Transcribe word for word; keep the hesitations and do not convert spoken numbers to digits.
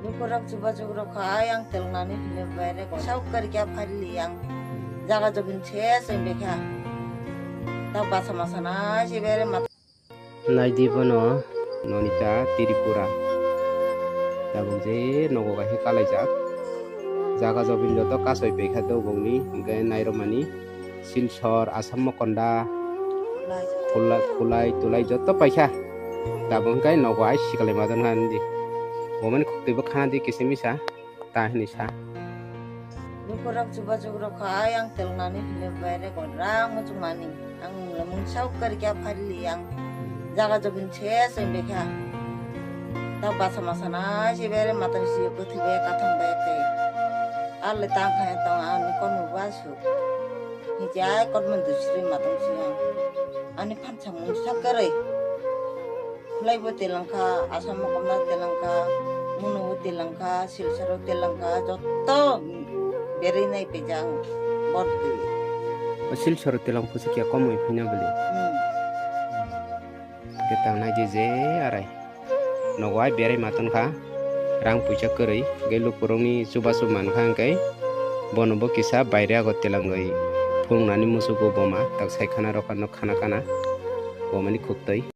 Lukurok chubachukrok kha, ayang telnani hwnwi bere ko. Sauk kari kya phalli yang. Jaga jobin se se bekha. Ta basa masa na se bere mat. Naidi bono nonita Tripura. Tabuk je nogo bai khe kalaijak. Jaga jobin joto kasoi bekha do bongni hwnkhe nairokmani. Silchar, Assam Mokonda, Khulai, Khulai, Tulai joto paikha. Tabuk hwnkhe nogo ai sikalai ma don kha nini. Bomani khukti bo khana di kisa misa, ta hinwi sa. Lukurok chubachukrok kha, ayang telnani hwnwi bere ko rang muchungmani. Ang mungsa ukar kya phalli ang jaga jobin se se bekha. Ta basa masa na se bere matang si ko thibe kathang bai te. Alle tang kha tong ani kono basu. Hijai kormo dusri matang siya. Ani phansa mungsa karai. Khulai bo telangkha, Assam Mokonda telangkha, Muno bo telangkha, Silchar bo telangkha, joto beri nai pejang bor twi. O Silchar telang phusi kya komoi phina beli. Hmm. Ke tangnai je je arai. Nogo ai berai ma tongkha, rang puisa kwrwi, hwnkhe lukurokni chubachu mankha hwnkhe bono bo kisa baire ago telangwi phunuknani muchukgo boma, tak sai khana rokha nok khana kana bomani khuktwi.